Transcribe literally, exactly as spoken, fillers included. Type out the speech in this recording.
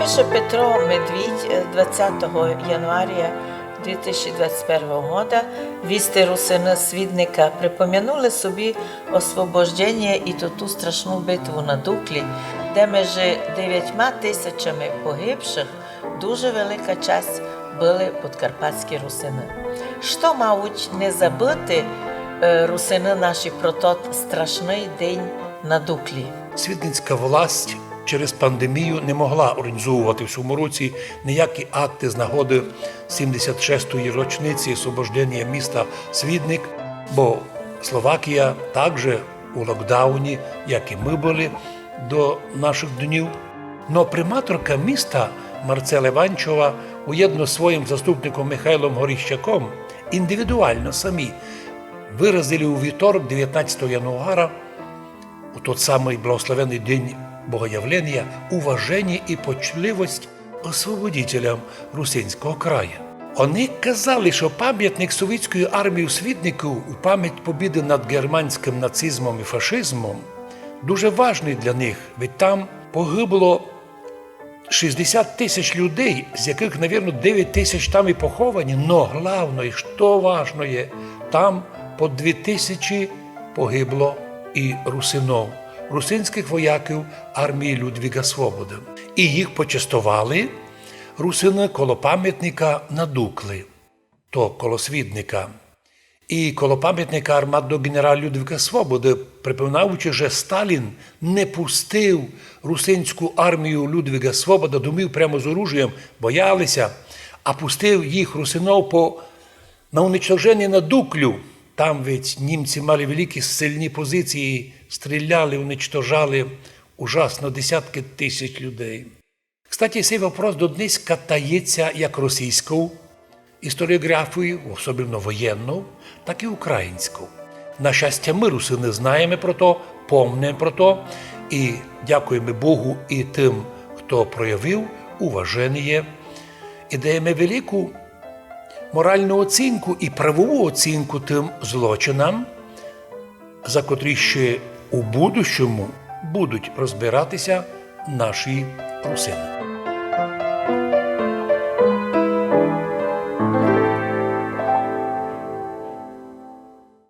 Пише Петро Медвідь, е, двадцятого януаря дві тисячі двадцять першого года: «Вісти русины Свідника припомянули собі освобожденя і ту, ту страшну битву на Дуклі, де межи девятьма тисячами погибших дуже велика часть были подкарпатські русины». Што мають не забыти, е, русины наші про тот страшный день на Дуклі? Свідницька власть через пандемію не могла організовувати в сьому році ніякі акты з нагоды сімдесят шестої рочниці освобожденя міста Свідник, бо Словакія также у локдауні, як і мы были до нашых днів. Но приматорка міста Марцела Іванчова уєдно з своїм заступником Михайлом Горіщаком індивідуално самі выразили у вівторок, девятнадцятого януара, у тот самый благословенный день Богоявленя, уваженя і почтливость освободителям русинського края. Они казали, што памятник совітської армії у Свіднику у память побіды над германськым нацизмом і фашизмом дуже важный для них, ведь там погибло шістдесят тисяч людей, з якых, навірно, девять тисяч там і поховані, но главноє, што важноє, там по дві тисячі погибло і русинов, русинськых вояків армії Людвіґа Свободы. І їх почестовали русины коло памятника на Дуклі, то коло Свідника. І коло памятника арматного ґенерала Людвіґа Свободы, припоминаючи, же Сталін не пустив русинську армію Людвіґа Свободы домів прямо з оружієм, бояли ся, а пустив їх, русинов, по, на уничтоженя на Дуклю. Там ведь німці мали великі сильні позиції, стріляли, уничтожали ужасно десяткы тисяч людей. Кстати, сей вопрос доднесь катається як російськов історіоґрафієв, особливо воєннов, так і українськов. На щастя, мы, русины, знаєме про то, помнеме про то, і дякуєме Богу і тым, хто проявив уваженіє, і даєме велику моралну оцінку і правову оцінку тым злочинам, за котрі ще у будущому будуть розбирати ся наші русины.